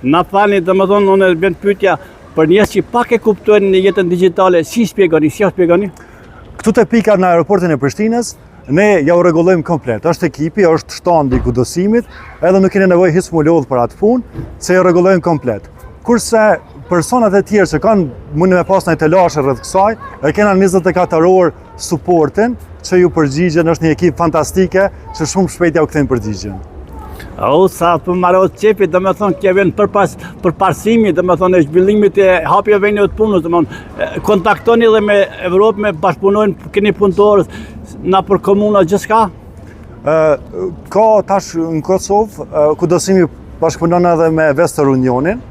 Na falni, domethënë, unë e vjen pyetja për njerëz që pak e kuptojnë në jetën digjitale, si shpjegoni, si ja shpjegoni? Këtu te pika në aeroportin e Prishtinës, ne ja u rregullojmë komplet. Është ekipi, është shtandi i kudosimit, edhe nuk keni nevojë hiç mu lodh për atë punë, se ja rregullojmë komplet. Kurse personat e tjerë që kanë mundë me pas ndonjë telashe rreth kësaj, e kena 24 orë suportin që ju përgjigjen, është një ekip fantastike që shumë shpejt ja u kthejnë përgjigjen. O, sa për maro qefi, do me thonë, kjo vjen për pas, përparsimi, do me thonë, e zhvillimit e hapje vendeve të punës, do me thonë, kontaktoni edhe me Evropë, me bashkëpunojnë, keni punëtorë, nëpër komuna, gjithçka? Ka tash në Kosovë, kudosimi bashkëpunon edhe me Western Unionin,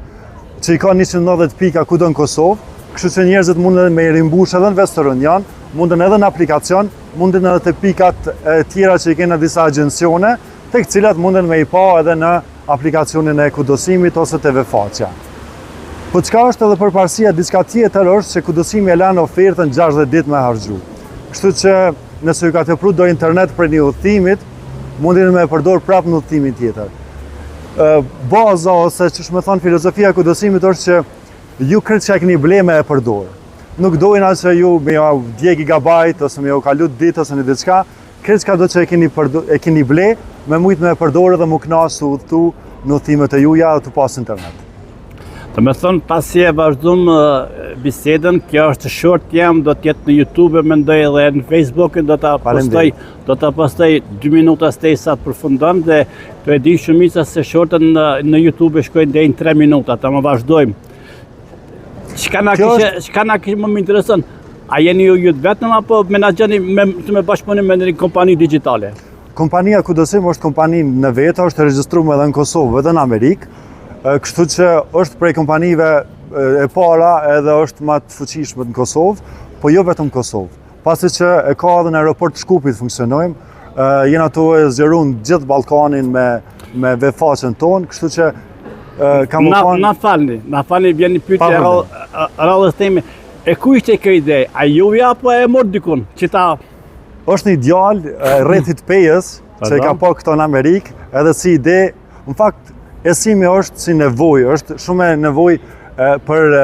që i ka 190 pika kudo në Kosovë, kështu që njerëzit munden me i rimbush edhe në Western Union, munden edhe në aplikacion, munden edhe te pikat e tjera që i kena disa agjencione, tek cilat munden me i pa edhe në aplikacionin e kudosimit ose te webfaqja. Po çka është edhe përparësia diçka tjetër është që kudosimi e lanë ofertën 60 ditë me harxhu. Kështu që nëse ju ka tepru do internet për një udhëtimit, mundeni me e përdor prapë në udhëtimin tjetër. Baza ose qysh me thonë filozofia e kudosimit është që ju krejt që e keni ble me e përdor. Nuk dojna që ju me ja djeg gigabajt ose me ju kalu ditë ose një diçka, krejt çka do që e keni, e keni ble, me mujtë me e përdor edhe mu knaqë tu udhëtu në udhëtimet e juja dhe tu pas internet. Do me thonë, pasi e vazhdum bisedën, kjo është short jam, do t'jetë në Youtube, mendoj edhe në Facebook, do ta postoj, do ta postoj 2 minuta stej sa të përfundon dhe po e di shumica se shortët në, në Youtube shkojnë deri në 3 minuta, ta më vazhdojmë. Çka na kishe, çka na kishe më më intereson? A jeni ju ju të vetëm apo menaxhoni me me bashkëpunim me një kompani digjitale? Kompania Kudosim është kompani në vete, është e regjistruar edhe në Kosovë edhe në Amerikë, kështu që është prej kompanive e para edhe është më të fuqishme në Kosovë, po jo vetëm në Kosovë. Pasi që e ka edhe në aeroport të Shkupit funksionojmë, jena tu e zgjeru në gjithë Ballkanin me me webfaqen tonë, kështu që kam na, na falni, na falni vjen një pyetje radhës themi, e ku ishte kjo ide? A juve apo e morët dikun? Që ta është një djalë rrethit Pejës që e ka pa këto në Amerikë, edhe si ide, në fakt eSIM-i është si nevojë, është shumë e nevojë për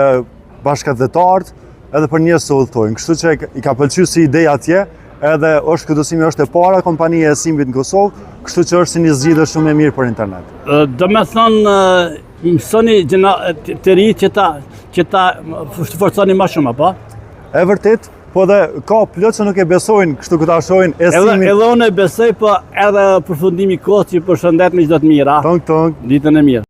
bashkatdhetarët edhe për njerëz që udhëtojnë. Kështu që i ka pëlqyer si ide atje, edhe është Kudosimi është e para kompani e eSIM-it në Kosovë, kështu që është si një zgjidhje shumë e mirë për internet. Do me thonë, mësoni të ri që ta, që ta forconi ma shumë, apo? E vërtet, po dhe ka plot që nuk e besojnë, kështu këta shohin eSIM-in. Edhe, edhe unë e besoj, po edhe përfundimi kohës që përshëndet me çdo të mira. Tong, tong. Ditën e mirë.